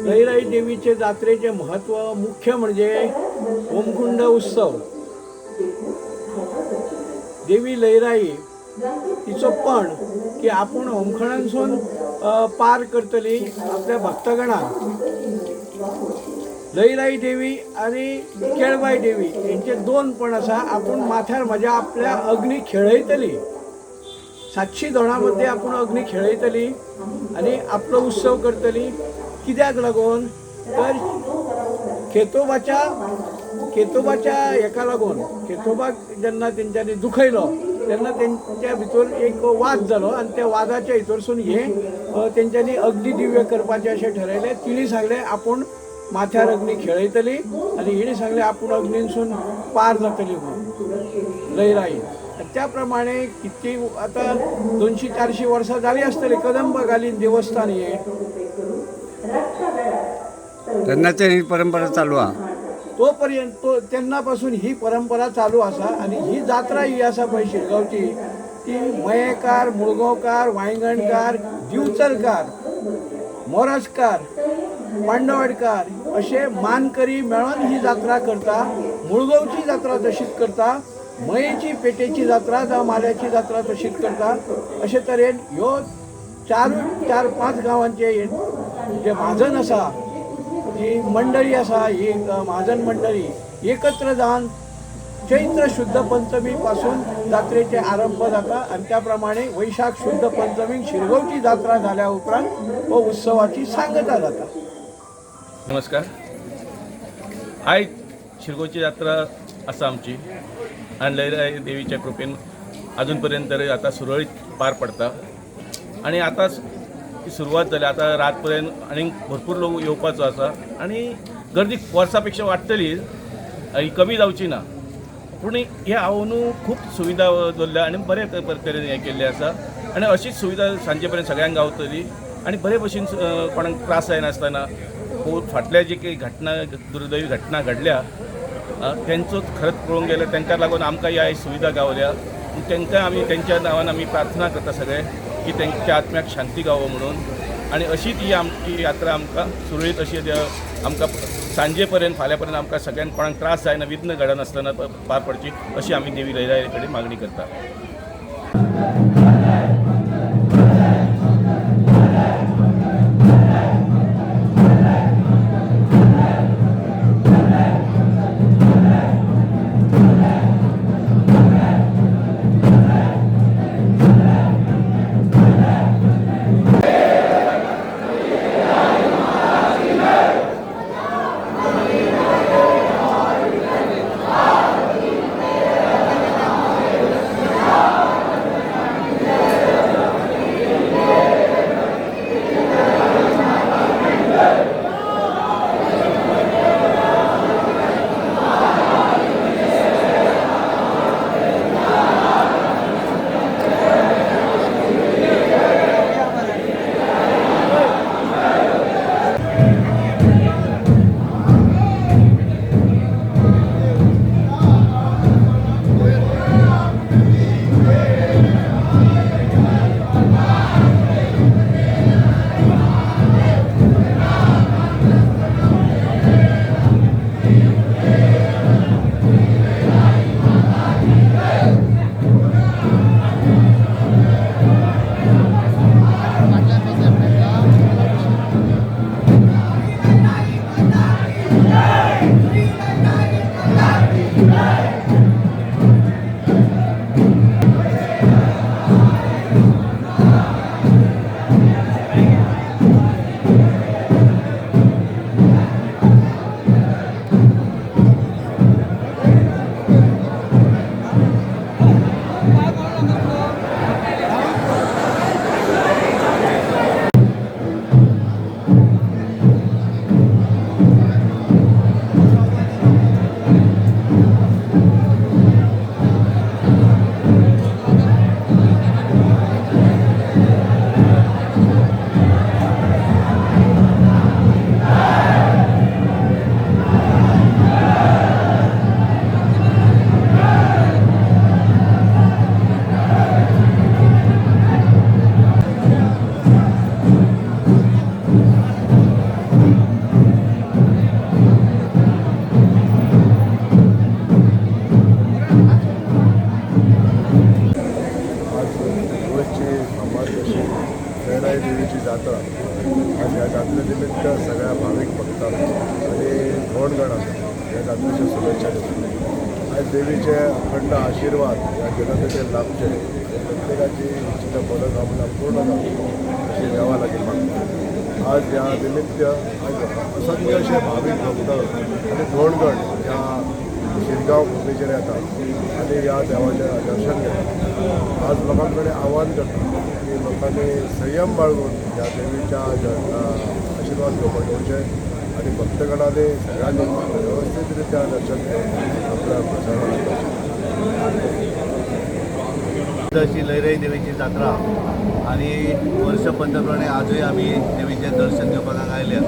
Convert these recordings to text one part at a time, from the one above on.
लईराई देवीचे जात्रेचे महत्व मुख्य म्हणजे होमकुंड उत्सव. देवी लईराई तिचो पण की आपूण होमखणांसून पार करतली आपल्या भक्तगणाक. लईराई देवी आनी केळबाई देवी हेंचे दोन पण आसा. आपूण माथ्यार म्हज्या आपल्या अग्नी खेळयतली, 700 दोणां मध्ये आपूण अग्नी खेळयतली आनी आपलो उत्सव करतली. कित्याक लागून तर खेतोबाच्या खेतोबाच्या हेका लागून, खेतोबाक जेन्ना तेंच्यांनी दुखयलो तेन्ना तेंच्या भितर एक वाद जालो आनी त्या वादाच्या हितरसून हे तेंच्यांनी अग्निदिव्य करपाचें अशें ठरयलें. तिणी सांगलें आपूण माथ्यार अग्नी खेळयतली आनी हिणी सांगलें आपूण अग्नीसून पार जातली म्हणून लयराई. त्या प्रमाणे कितकी आतां 200-400 वर्सां जालीं आसतलीं कदंब घालीन देवस्थान हें. तेन्नाचे ही परंपरा चालू आहा. तो पर्यंत तो तेन्ना पासून ही परंपरा चालू आसा. आनी ही जात्रा ही आसा पळय शिरगांवची, ती मयेकार, मुळगांवकार, वायंगणकार, दिवचलकार, मोरजकार, पांडवडकार अशे मानकरी मेळोन ही जात्रा करता. मुळगांवची जात्रा तशीच करता, मयेची पेटेची जात्रा जावं माल्याची जात्रा तशीच करता. अशे तरेन ह्यो 4-5 गांवांचे जे म्हाजन आसा, जी मंडळी आसा, ही म्हाजन मंडळी एकत्र जावन चैत्र शुद्ध पंचमी पासून जात्रेचे आरंभ जाता आनी त्या प्रमाणे वैशाख शुद्ध पंचमीक शिरगांवची जात्रा जाल्या उपरांत हो उत्सवाची सांगता जाता. नमस्कार. आयज शिरगांवची जात्रा आसा आमची आनी लयराई देवीच्या कृपेन अजून पर्यंत तरी आतां सुरळीत पार पडटा आनी आतां सुरवात जाली. आतां रात पर्यंत आनीक भरपूर लोक येवपाचो आसा आनी गर्दी वर्सा पेक्षा वाडटली, ही कमी जावची ना. पूण हे हांव न्हू खूब सुविधा दवरल्या आनी बरे तरेन हें केल्लें आसा आनी अशीच सुविधा सांजे पर्यंत सगळ्यांक गावतली आनी बरे भशेन कोणाक त्रास जायनासतना फाटल्या जी काही घटना, दुर्दैवी घटना घडल्या तेंचो खरंच पळोवंक गेल्यार तांकां लागून आमकां ह्या सुविधा गावल्या. तांकां आमी तेंच्या नांवान आमी प्रार्थना करता सगळे की तेंच्या आत्म्याक शांती गावो म्हणून. आनी अशीच ही आमची यात्रा आमकां सुरळीत अशी आमकां सांजे पर्यंत फाल्यां पर्यंत आमकां सगळ्यांक कोणाक त्रास जायना, विघ्न घडनासतना पार पडची अशी आमी देवी लयराई कडेन मागणी करता. लयराई देवीची जात्रा. आज ह्या जात्रे निमित्त सगळ्या भावीक भक्तांक आनी धोंडगणांक ह्या जात्रेच्यो शुभेच्छा दिता. आज देवीचे अखंड आशिर्वाद ह्या जनतेचेर लाभचे, प्रत्येकाची इच्छित मनोकामना पूर्ण जावची अशी देवा लागीं मागता. आज ह्या निमित्त आज असंख्य अशे भावीक भक्त आनी धोंडगण ह्या शिरगांव भूमीचेर येतात आनी ह्या देवाचें दर्शन घेतात. आज लोकां कडेन आव्हान करता की लोकांनी संयम बाळगून ह्या देवीच्या आशिर्वाद घेवपाक येवचे आनी भक्तगणांनी सगळ्यांनी वेवस्थीत रित्या दर्शन घेवन आपल्या प्रसादाक वचचें. अशी लयराई देवीची जात्रा आनी वर्ष पंतप्रमाणे आजूय आमी देवीचें दर्शन घेवपाक हांगा आयल्या.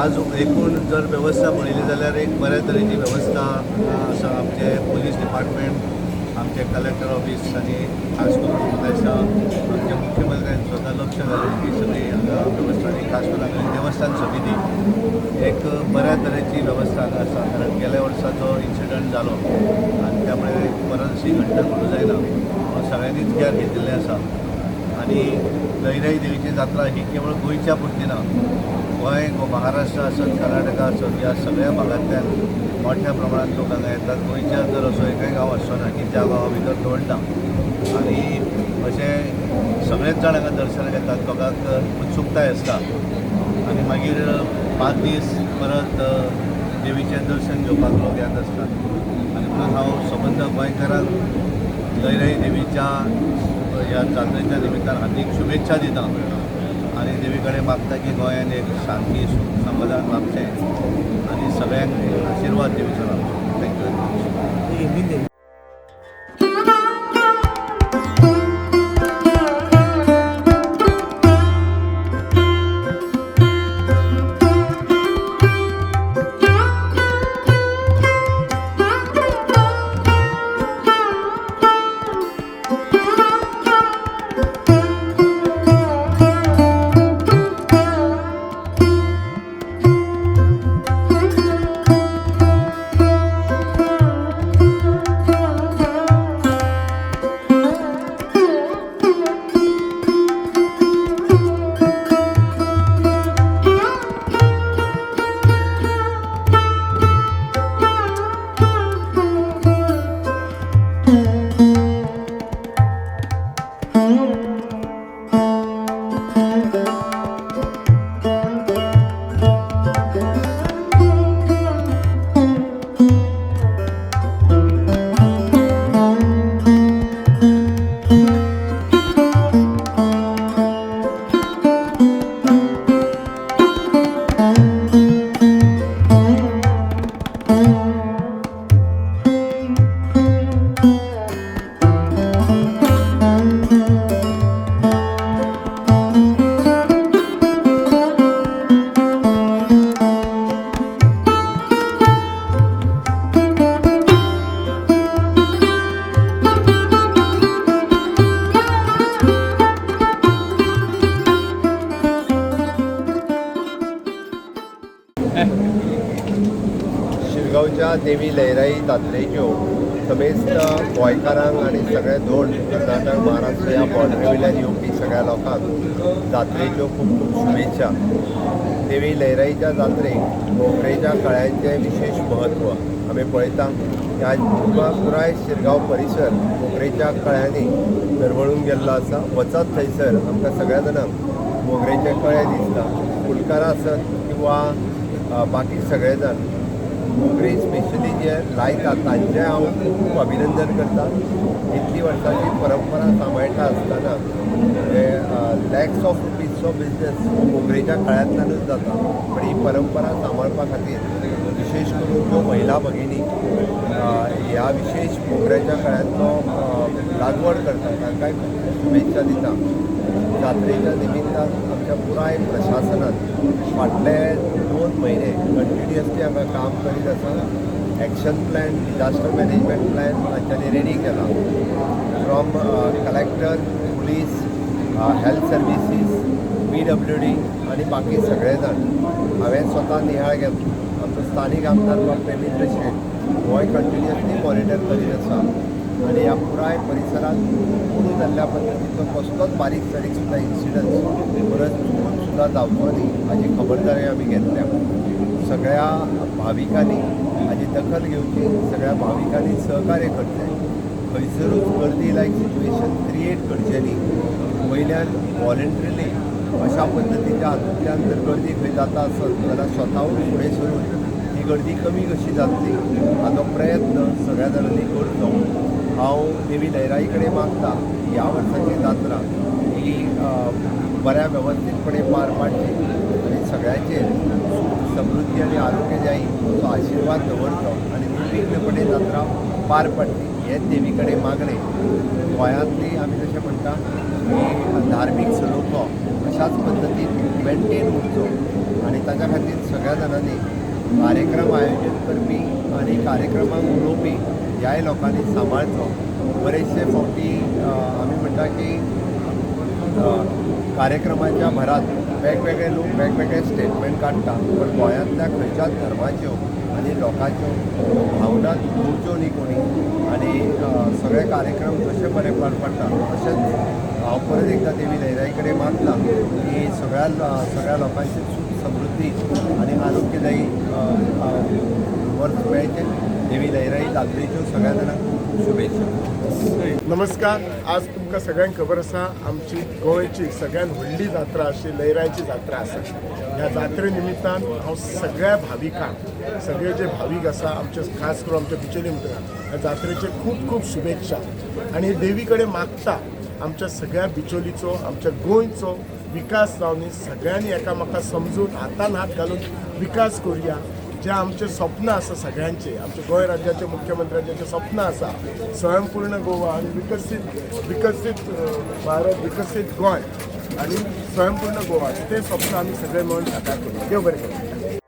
आज एकूण जर वेवस्था पळयली जाल्यार एक बऱ्या तरेची वेवस्था आसा. आमचे पुलीस डिपार्टमेंट, आमचे कलेक्टर ऑफीस आनी खास करून म्हाका दिसता आमच्या मुख्यमंत्र्यान स्वता लक्ष घालून ही सगळी हांगा वेवस्था आनी खास करून हांगा देवस्थान समिती एक बऱ्या तरेची वेवस्था हांगा आसा. कारण गेल्या वर्सा जो इन्सिडंट जालो आनी त्यामुळे परत अशी घटना घडूं जायना म्हणून सगळ्यांनीच केअर घेतिल्लें आसा. आनी लयराई देवीची जात्रा ही केवळ गोंयच्या पुरती ना, गोंय, महाराष्ट्र आसत, कर्नाटका आसत, ह्या सगळ्या भागांतल्यान मोठ्या प्रमाणात लोक हांगा येतात. गोंयच्या जर असो एकय गांव आसचो ना की त्या गांवा भितर धोंड ना आनी अशें सगळेच जाण हांगा दर्शनाक येतात. लोकांक उत्सुकताय आसता आनी मागीर 5 दीस परत देवीचें दर्शन घेवपाक लोक येत आसतात. आनी म्हणून हांव सबंद गोंयकारांक लयराई देवीच्या ह्या जात्रेच्या निमित्तान हार्दीक शुभेच्छा दिता आनी देवी कडेन मागता की गोंयान एक शांती सुख समाधान लाभचें आनी सगळ्यांक आशिर्वाद देवीचो लाभचो. Thank you very much. शिरगांवच्या देवी लयराई जात्रेच्यो समेस्त गोंयकारांक आनी सगळे धोंड कर्नाटक, महाराष्ट्र ह्या बॉर्डरी वयल्यान येवपी सगळ्या लोकांक जात्रेच्यो खूब खूब शुभेच्छा. देवी लयराईच्या जात्रेक मोगरेच्या कळ्यांचें विशेश म्हत्व आमी पळयता की आज पुराय शिरगांव परिसर मोगरेच्या कळ्यांनी दरवळून गेल्लो आसा. वचत थंयसर आमकां सगळ्या जाणांक मोगरेचे कळे दिसता. फुलकारां आसत किंवा बाकी सगळे जाण मोगरी स्पेशली जे लायतात तांचें हांव खूब खूब अभिनंदन करता. इतली वर्सांची परंपरा सांबाळटा आसतना म्हणजे लॅक्स ऑफ रुपीजचो बिजनेस मोगरेच्या कळ्यांतल्यानूच जाता. पण ही परंपरा सांबाळपा खातीर विशेश करून ज्यो महिला भगिनी ह्या विशेश मोगऱ्याच्या कळ्यांचो लागवड करता तांकांय खूब शुभेच्छा दिता. जात्रेच्या निमित्तान आमच्या पुराय प्रशासनान फाटले 2 म्हयने कंटिन्युअसली हांगा काम करीत आसा. Action plan, disaster management plan तांच्यांनी रेडी केला. From collector, police, health services, PWD आनी बाकी सगळे जाण हांवें स्वता निहाळ घेतलो. आमचो स्थानीक आमदार बाब प्रेमेंद्र शेट होय कंटिन्युअसली मॉनिटर करीत आसा. आनी ह्या पुराय परिसरांत कुरू जाल्ल्या पद्दतीचो कसलोच बारीक सारीक सुद्दां इन्सिडंट्स परत चुकून सुद्दां जावचो न्ही हाजी खबरदारी आमी घेतल्या. सगळ्या भाविकांनी हाजी दखल घेवची, सगळ्या भाविकांनी सहकार्य करचें. खंयसरूच गर्दी लायक सिच्युएशन क्रिएट करचें न्ही. वयल्यान वॉलंटरीली अशा पद्दतीच्या हातूंतल्यान जर गर्दी खंय जाता आसत जाल्यार स्वताहून फुडें सरून ही गर्दी कमी कशी जातली हाचो प्रयत्न सगळ्या जाणांनी करचो. हांव देवी लयराई कडेन मागता की ह्या वर्साची जात्रा ही बऱ्या वेवस्थीतपणे पार पाडची आनी सगळ्यांचेर सूख समृद्धी आनी आरोग्यदायी असो आशिर्वाद दवरचो आनी निर्विघ्नपणे जात्रा पार पाडची हेच देवी कडेन मागणें. गोंयांतली आमी जशें म्हणटा की धार्मीक सलोखो अशाच पद्दतीन मेनटेन उरचो आनी ताच्या खातीर सगळ्या जाणांनी कार्यक्रम आयोजीत करपी आनी कार्यक्रमाक उलोवपी ह्याय लोकांनी सांबाळचो. बरेचशे फावटी आमी म्हणटा की कार्यक्रमाच्या भरात वेगवेगळे लोक वेगवेगळे स्टेटमेंट काडटा, पण गोंयांतल्या खंयच्याच धर्माच्यो आनी लोकांच्यो भावना दुखोवच्यो न्ही कोणी आनी सगळे कार्यक्रम जशे बरे पार पडटा तशेंच हांव परत एकदां देवी लयराई कडेन मागता की सगळ्या लोकांची सूख समृद्धी आनी आरोग्यदायी वर्स मेळचें. देवी लयराई जात्रेच्यो सगळ्या जाणांक खूब खूब शुभेच्छा. नमस्कार. आज तुमकां सगळ्यांक खबर आसा आमची गोंयची सगळ्यात व्हडली जात्रा अशी लयराईची जात्रा आसा. ह्या जात्रे निमित्तान हांव सगळ्या भाविकांक, सगळे जे भावीक आसा आमचे, खास करून आमच्या बिचोली मित्रांक ह्या जात्रेचे खूब खूब शुभेच्छा आनी देवी कडेन मागता आमच्या सगळ्या बिचोलीचो, आमच्या गोंयचो विकास जावनी, सगळ्यांनी एकामेका समजून हातान हात घालून विकास करुया. जे आमचे स्वप्न आसा सगळ्यांचे, आमच्या गोंय राज्याचे मुख्यमंत्र्यांचे जे स्वप्न आसा स्वयंपूर्ण गोवा आनी विकसीत विकसीत भारत, विकसीत गोंय आनी स्वयंपूर्ण गोवा, ते स्वप्न आमी सगळे मेळून साकार करूया. देव बरें करूं.